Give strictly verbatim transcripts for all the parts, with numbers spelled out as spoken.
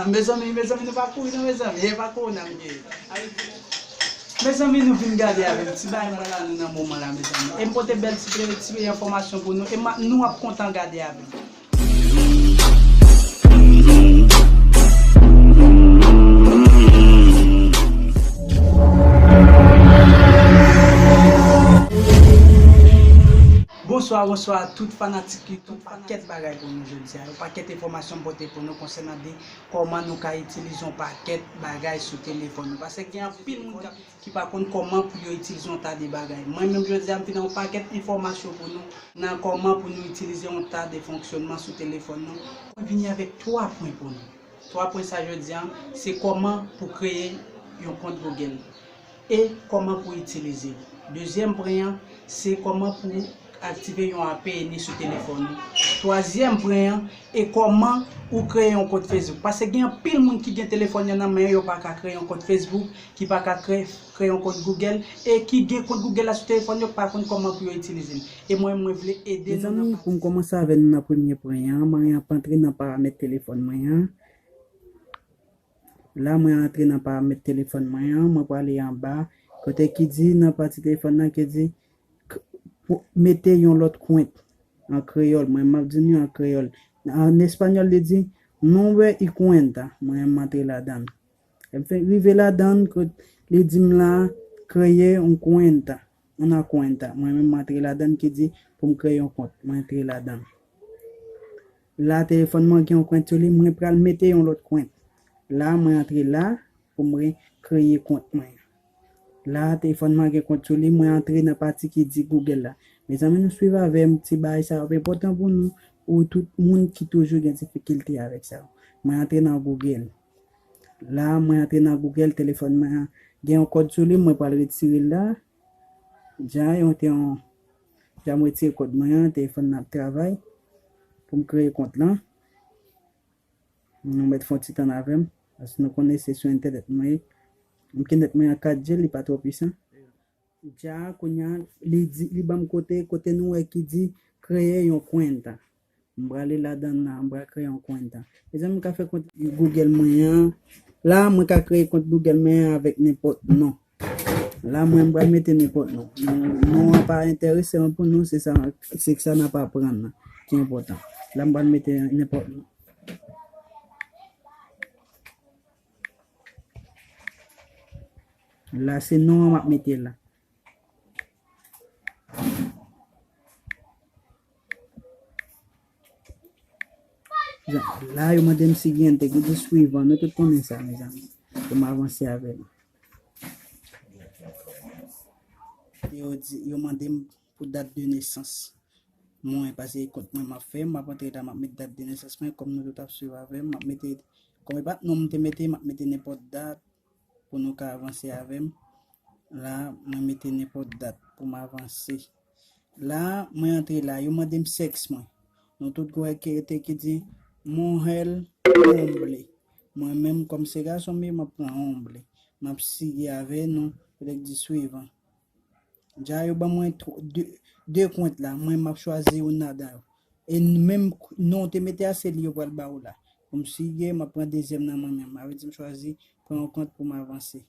Mezanmi, mezanmi, nou pa kouri non, mezanmi. E pa kouri nan m ye. Mezanmi, nou vin gade avè m. Ti bagay mwen la, nou nan moman la, mezanmi. E m pote bèl ti, ti enfòmasyon pou nou. E m, nou ap kontan gade avè m. Bonswa, bonswa a tout fanatik YouTube. Yon pakèt bagay pou nou jodi a. Yon pakèt enfòmasyon m pote pou nou konsènan de kòman nou ka itilize yon pakèt bagay sou telefòn nou. Paske gen anpil moun k ap, ki pa konn kòman pou yo itilize yon ta de bagay. Mwen menm jodi a, m vin ak yon pakèt enfòmasyon pou nou nan kòman pou nou itilize yon ta de fonksyònman sou telefòn nou. Mwen vini avèk twa pwen pou nou. Twa pwen sa jodi a, se kòman pou kreye yon kont Google e kòman pou itilize l. Dezyèm pwen an, se kòman pou aktive yon A P N sou telefòn ou. Twazyèm pwen an, e kòman ou kreye yon kont Facebook. Paske gen anpil moun ki gen telefòn yo nan men yo, yo pa ka kreye yon kont Facebook, ki pa ka kreye, kreye yon kont Google, e ki gen kont Google la sou telefòn yo, pa konn kòman pou yo itilize l. E mwen, mwen vle ede nou nan... Mezanmi, pou m kòmanse avè nou nan premye pwen an, mwen ap antre nan paramèt telefòn mwen an. La, mwen antre nan paramèt telefòn mwen an, mwen prale anba, kote ki di nan pati telefòn nan ki di k-, pou mete yon lòt kwent an kreyòl. Mwen, m ap di nou an kreyòl. An espanyòl, li di "nombre y cuenta". Mwen, m antre ladan l. Lè m fin rive ladan l, kot li di m la, "kreye yon kwenta, una cuenta". Mwen menm, m antre ladan l ki di pou m kreye yon kont. Mwen antre ladan l. La, telefòn mwen gen yon kwent sou li, mwen pral mete yon lòt kwent. La, mwen antre la pou mwen kreye kont mwen. La, telefòn mwen gen kont sou li, mwen antre nan pati ki di Google la. Mezanmi, nou swiv avè m, ti bagay sa yo enpòtan pou nou, ou tout moun ki toujou gen difikilte avèk sa yo. Mwen antre nan Google. La, mwen antre nan Google, telefòn mwen an gen yon kòd sou li, mwen pral retire l la. Dja, yon te yon, dja mwen retire kòd mwen an, telefòn nan ap travay pou m kreye kont lan. Nou mèt fè yon ti tann avè m, paske nou konnen se sou entènèt mwen ye. M gen nèt mwen an kat G, li pa twò pwisan. Dja, kounye a, li di, li ban m kote, kote nou wè ki di kreye yon kwenta. M prale ladan l la, m pral kreye yon kwenta. Mezanmi, m ka fè kont Google mwen an. La, mwen ka kreye kont Google mwen an avèk nenpòt non. La, mwen, m pral mete nenpòt non. Non, non an pa enterese mwen pou nou, se sa, se sa n ap aprann nan ki enpòtan. La, m pral mete nenpòt non. La, se non an m ap mete la. La, yo mande m siguiente, ki di suivant. Nou tout konnen sa, mezanmi. Pou m avanse avè l. Yo di, yo mande m pou dat de nesans mwen, paske kont mwen m ap fè, m ap antre la, m ap met dat de nesans mwen, kòm nou tout ap swiv avè m, m ap mete, kòm e pa t non m te mete, m ap mete nenpòt dat pou nou ka avanse avè m. La, mwen mete nenpòt dat pou m avanse. La, mwen antre la, yo mande m sèks mwen. Nou tout wè kote ki di mujer hombre. Mwen menm, kòm se gason m ye, m ap pran hombre. M ap sigi avè nou, kote ki di suivant. Dja yo ban mwen tw-, de, de kwent la, mwen m ap chwazi youn ladan yo. E n-, menm k-, non w te mete a, se li yo pral ba ou la. Pou m sigi, m ap pran dezyèm nan mwen menm. Sa vle di m chwazi pran yon kont pou m avanse.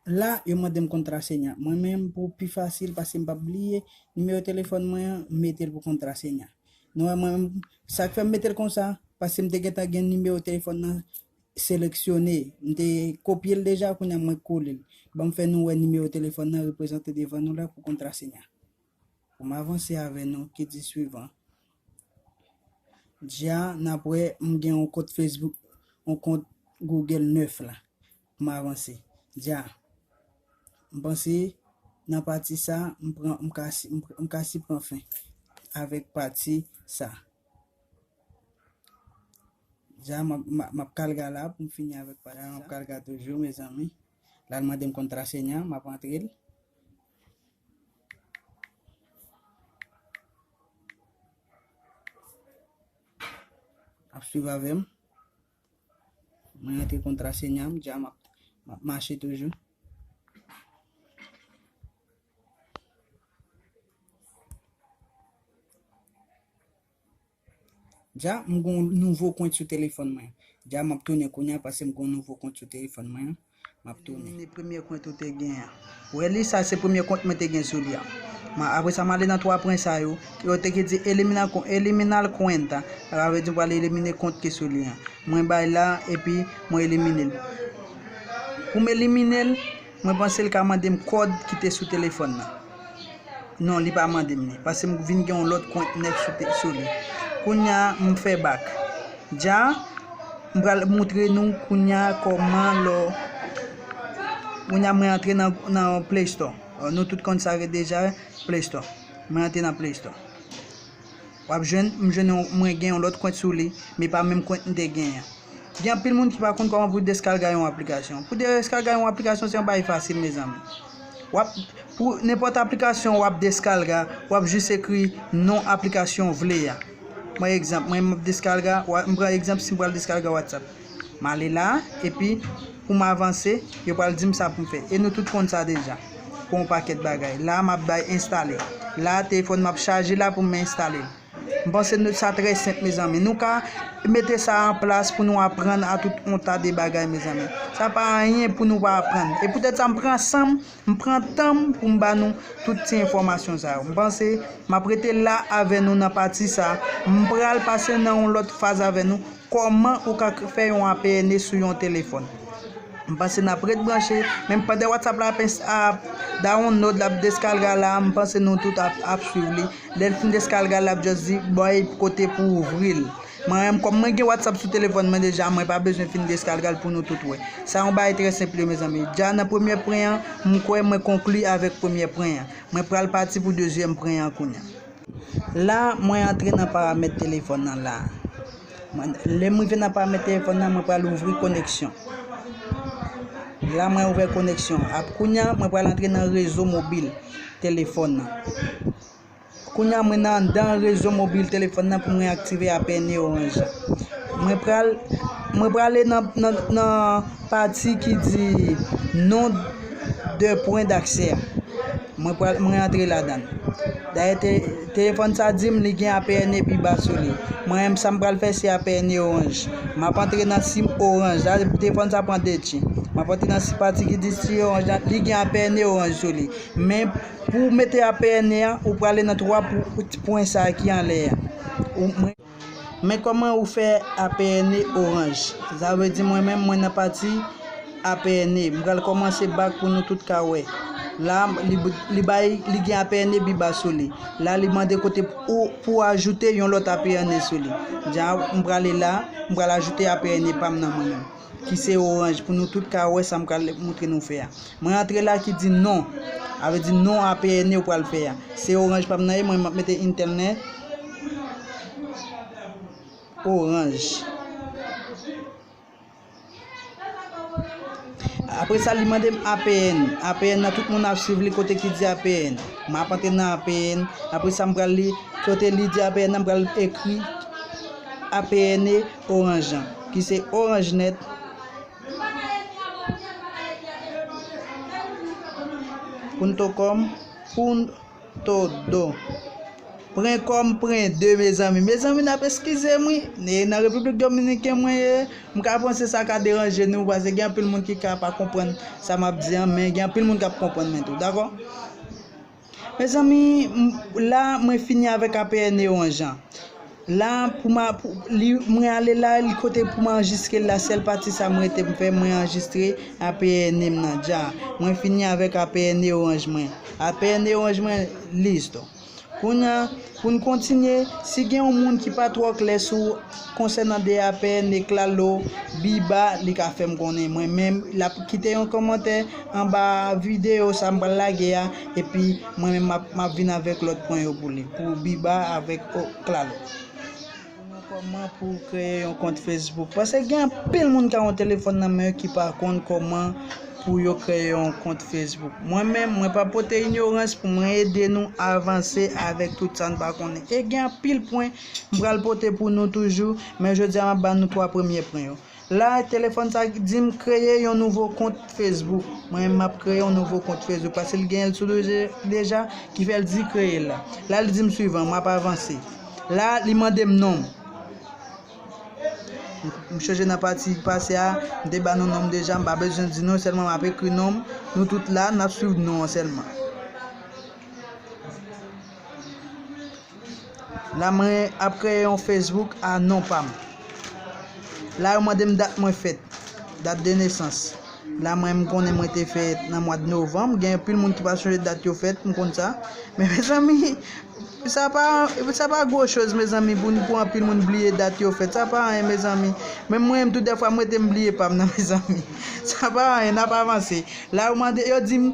La, yo mande m kontrasenya. Mwen menm, pou pi fasil, paske m p ap bliye nimewo telefòn mwen an, m mete l pou kontrasenya. Nou wè mwen menm, sa k fè m mete l konsa, paske m te gentan gen nimewo telefòn nan seleksyone. M te kopye l deja, kounye a mwen kole l. Ban m fè nou wè nimewo telefòn nan reprezante devan nou la pou kontrasenya. Pou m avanse avè nou, ki di suivant. Dja, n ap wè, m gen yon kont Facebook, yon kont Google nèf la. Pou m avanse. Dja, m panse nan pati sa, m pran, m ka si, m, m ka si pran fen avèk pati sa. Dja, m ap, m ap, m ap kalga la pou m fini avèk pati sa. M ap kalga toujou, mezanmi. La, l mande m kontrasenya, m ap antre l. Ap swiv avè m. Mwen antre kontrasenya m, dja m ap, m ap mache toujou. Dja, m gen yon nouvo kont sou telefòn mwen. Dja, m ap tounen kounye a paske m gen yon nouvo kont sou telefòn mwen an. M ap tounen. Elimine premye kont ou te gen an. Ou wè li, sa se premye kont mwen te gen sou li a. Ma, apre sa, m ale nan twa pwen sa yo. Yo te ki di elimina, elimina la cuenta. Sa vle di m pral elimine kont ki sou li an. Mwen bay la, epi mwen elimine l. Pou m elimine l, mwen panse l ka mande m kòd ki te sou telefòn nan. Non, li pa mande m li. Paske m vin gen yon lòt kont nèf sou, te- sou li. Kounye a, m fè bak. Dja, m pral moutre nou kounye a kòman lò. Kounye a, mwen antre nan, nan Play Store. Nou tout konn sa deja, Play Store. Mwen antre nan Play Store. W ap jwenn, m jwenn yon, mwen gen yon lòt kont sou li, men pa menm kont m te genyen an. Gen anpil moun ki pa konn kòman pou deskalga yon aplikasyon. Pou deskalga yon aplikasyon, se yon bagay fasil, mezanmi. W ap, pou nenpòt aplikasyon w ap deskalga, w ap jis ekri non aplikasyon w vle a. Mwen egzanp, mwen m ap deskalga, wa- m pran egzanp si m pral deskalga WhatsApp. M ale la, epi pou m avanse, yo pral di m sa pou m fè. E nou tout konn sa deja. Pou yon pakèt bagay. La, m ap bay enstale. La, telefòn m ap chaje la pou m enstale l. M panse nou, sa trè senp, mezanmi. Nou ka mete sa an plas pou nou aprann a tout yon ta de bagay, mezanmi. Sa pa anyen pou nou pa aprann. E poutèt sa, m pran san m, m pran tan m pou m ba nou tout ti enfòmasyon sa yo. M panse m ap rete la avè nou nan pati sa. M pral pase nan yon lòt faz avè nou. Kòman ou ka k- fè yon A P N sou yon telefòn? M panse n ap ret branche, men pandan WhatsApp la ap ins- ap download, l ap deskalga la, m panse nou tout ap, ap swiv li. Lè l fin deskalga, l ap just di, bay kote pou ouvri l. Mwen menm, kòm mwen gen WhatsApp sou telefòn mwen deja, mwen pa bezwen fin deskalga l pou nou tout wè. Sa yon bagay trè senp, mezanmi. Dja nan premye pwen an, m kwè mwen konkli avèk premye pwen an. Mwen pral pati pou dezyèm pwen an kounye a. La, mwen antre nan paramèt telefòn nan la. Mwen- Lè m rive nan paramèt telefòn nan, mwen pral ouvri koneksyon. La, mwen ouvè koneksyon. Ap kounye a, mwen pral antre nan rezo mobil telefòn nan. Kounye a, mwen nan anndan rezo mobil telefòn nan pou mwen aktive A P N Orange. Mwen pral, mwen prale nan, nan, nan pati ki di non de pwen daksè a. Mwen pral, mwen antre ladan l. Dayè, te- telefòn sa di m li gen A P N Biba sou li. Mwen menm, sa m pral fè, se A P N Orange. M ap antre nan sim Orange. La, telefòn sa pran de tchi. M ap antre nan si- pati ki di sim Orange la, li gen A P N Orange sou li. Men, pou w mete A P N a, ou prale nan twa pou- pwen sa ki anlè a. Ou- mwen- Men kòman ou fè A P N Orange? Sa vle di mwen menm, mwen nan pati A P N. M pral kòmanse back pou nou tout ka wè. La, li, li bay, li gen A P N Biba sou li. La, li mande kote pou, pou ajoute yon lòt A P N sou li. Dja, m prale la, m pral ajoute A P N pa m nan mwen menm. Ki se Orange, pou nou tout ka wè sa m pral moutre nou fè a. Mwen antre la ki di non. A vle di non A P N ou pral fè a. Se Orange pa m nan ye, mwen m ap mete internet Orange. Apre sa, li mande m A P N. A P N nan, tout moun ap swiv li kote ki di A P N. M ap antre nan A P N. Apre sa, m pral li, kote li di A P N nan, m pral ekri A P N Orange an, ki se Orange Net. Punto com, punto do. Pran kòm pran de, mezanmi. Mezanmi, n ap eskize m, wi. E nan Repiblik Dominiken mwen ye, m ka panse sa ka deranje nou, paske gen anpil moun ki ka pa konprann sa m ap di an, men gen anpil moun k ap konprann mwen tou, dakò? Mezanmi, m- la, mwen fini avèk A P N Orange an. La, pou ma- pou- li, mwen ale la, li kote pou m anrejistre l la, sèl pati sa m rete m fè, mwen anrejistre A P N m nan dja. Mwen fini avèk A P N Orange mwen. A P N Orange mwen, listo. Kounye a, pou n kontinye, si gen yon moun ki pa twò klè sou konsènan de A P N e Claro, Biba, li ka fè m konnen. Mwen menm, l ap kite yon kòmantè anba videyo sa m pral lage a, epi mwen menm m ap, m ap vin avèk lòt pwen yo pou li, pou Biba avèk, o, Claro. Kòman pou w kreye yon kont Facebook? Paske gen anpil moun ki gen yon telefòn nan men yo ki pa konn kòman pou yo kreye yon kont Facebook. Mwen menm, mwen pa pote inyorans pou mwen ede nou avanse avèk tout sa n pa konnen. E gen anpil pwen m pral pote pou nou toujou, men jodi a m ap ba nou twa premye pwen yo. La, telefòn sa di m kreye yon nouvo kont Facebook. Mwen menm, m ap kreye yon nouvo kont Facebook paske l genyen l sou deja, deja, ki fè l di kreye l la. La, l di m swivan, m ap avanse. La, li mande m non m. M chanje nan pati pase a, m te ba nou non m deja, m pa bezwen di non, sèlman m ap ekri non m. Nou tout la, n ap swiv non an sèlman. La mwen ap kreye yon Facebook a non pa m. La yo mande m dat mwen fèt, dat de nesans. La mwen m konnen mwen te fèt nan mwa de novanm, gen anpil moun ki pa sonje dat yo fèt, m konn sa. Men mezanmi, sa pa, sa pa gwo choz mezanmi, pou, pou anpil moun bliye dat yo fèt. Sa pa anyen mezanmi. Menm mwen menm tou dèfwa m rete m bliye pa m nan mezanmi. Sa pa anyen, n ap avanse. La yo mande, yo di m,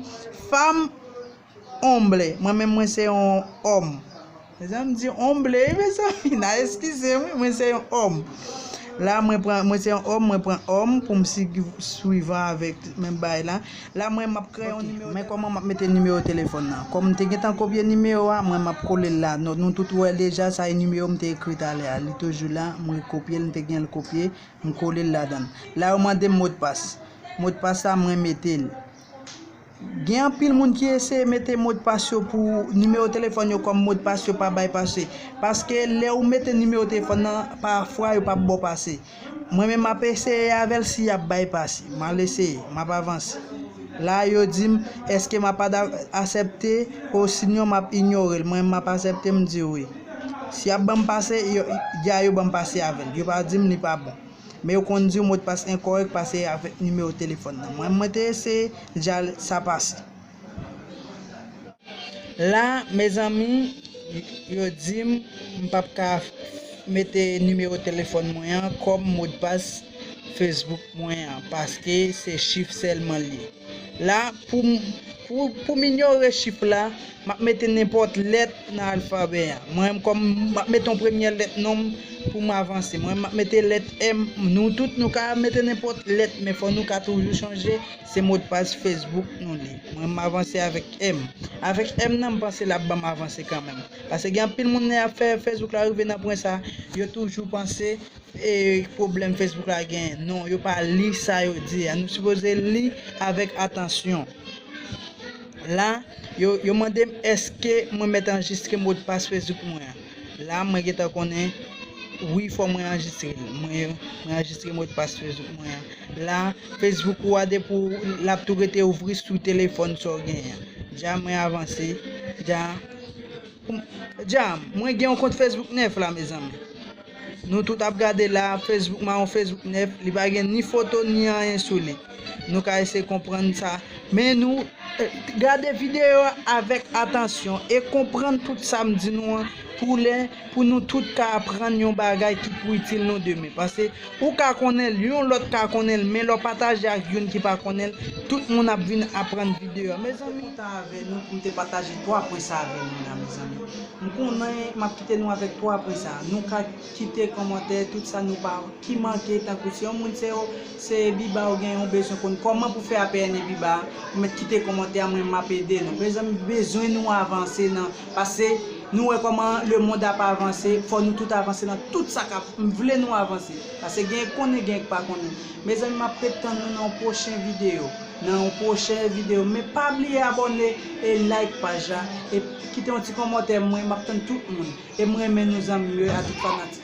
femme humble. Mwen menm mwen se yon òm. Mezanmi di humble wi mezanmi, n a eskize m wi, mwen se yon òm. La mwen pran, mwen se yon òm, mwen pran òm pou m swivan avèk menm bagay la. La mwen m ap kreye yon nimewo. Men kòman m ap mete nimewo telefòn nan? Kòm m te gentan kopye nimewo a, mwen m ap kole l la. Nou, nou tout wè l deja, sa e nimewo m te ekri talè a. Li toujou la, m rekopye l, m te gen l kopye, m kole l ladan l. La yo mande m modpas. Modpas la mwen mete l. Gen anpil moun ki eseye mete modpas yo pou nimewo telefòn yo kòm modpas yo pa bay pase. Paske lè ou mete nimewo telefòn nan, pafwa yo p ap ba w pase. Mwen menm m ap eseye avè l si y ap bay pase. M al eseye, m ap avanse. La yo di m, èske m ap ada-, aksepte, osinon m ap inyore l. Mwen m ap aksepte, m di wi. Si y ap ban m pase, yo, dja yo ban m pase avè l. Yo pa di m li pa bon. Men yo konn di w modpas enkòrèk pase avèk nimewo telefòn nan. Mwen, mwen te eseye, dja sa pase. La, mezanmi, yo di m, m p ap ka mete nimewo telefòn mwen an kòm modpas Facebook mwen an, paske se chif sèlman l ye. La, pou m, pou, pou m inyore chif la, m ap mete nenpòt lèt nan alfabè a. Mwen menm kòm m ap mete yon premyè lèt non m pou m avanse. Mwen menm m ap mete lèt M. Nou tout nou ka mete nenpòt lèt, men fò nou ka toujou chonje se modpas Facebook nou li. Mwen menm m avanse avèk M. Avèk M nan, m panse l ap ban m avanse kanmenm. Paske gen anpil moun lè y ap fè Facebook la rive nan pwen sa, yo toujou panse e pwoblèm Facebook la genyen. Non, yo pa li sa yo di a. Nou sipoze li avèk atansyon. La, yo, yo mande m èske mwen mèt anrejistre modpas Facebook mwen an. La, mwen gentan konnen, wi, fò mwen anrejistre l. Mwen, mwen anrejistre modpas Facebook mwen an. La, Facebook ou a depi w, l ap tou rete ouvri sou telefòn sa w genyen an. Dja mwen avanse, dja Dja, mwen gen yon kont Facebook nèf la, mezanmi. Nou tout ap gade la, Facebook mwen yon Facebook nèf, li pa gen ni foto ni anyen sou li. Nou ka eseye konprann sa. Men nou, eh, gade videyo a avèk atansyon e konprann tout sa m di nou an pou lè, pou nou tout ka aprann yon bagay ki pou itil nou demen. Paske ou ka konnen l, yon lòt ka konnen l, men lè w pataje ak youn ki pa konnen l, tout moun ap vin aprann videyo a. Mezanmi, kontan avè nou pou m te pataje twa pwen sa avè nou la, mezanmi. M konnen m ap kite nou avèk twa pwen sa. Nou ka kite kòmantè, tout sa nou pa, ki manke, tankou si yon moun se, se Biba ou gen yon bezwen konn kòman pou fè apène Biba, ou mèt kite kòmantè a, mwen m ap ede nou. Mezanmi, bezwen nou avanse nan, paske nou wè kòman lemonn ap avanse, fò nou tout avanse nan tout sa k ap, m vle nou avanse. Paske gen k konnen, gen k pa konnen. Mezanmi, m ap ret tann nou nan yon pwochen videyo. Nan yon pwochen videyo. Men pa bliye abòne e like paj la. E kite yon ti kòmantè, mwen, m ap tann tout moun. E m renmen nou zanmi m yo, a tout fanatik.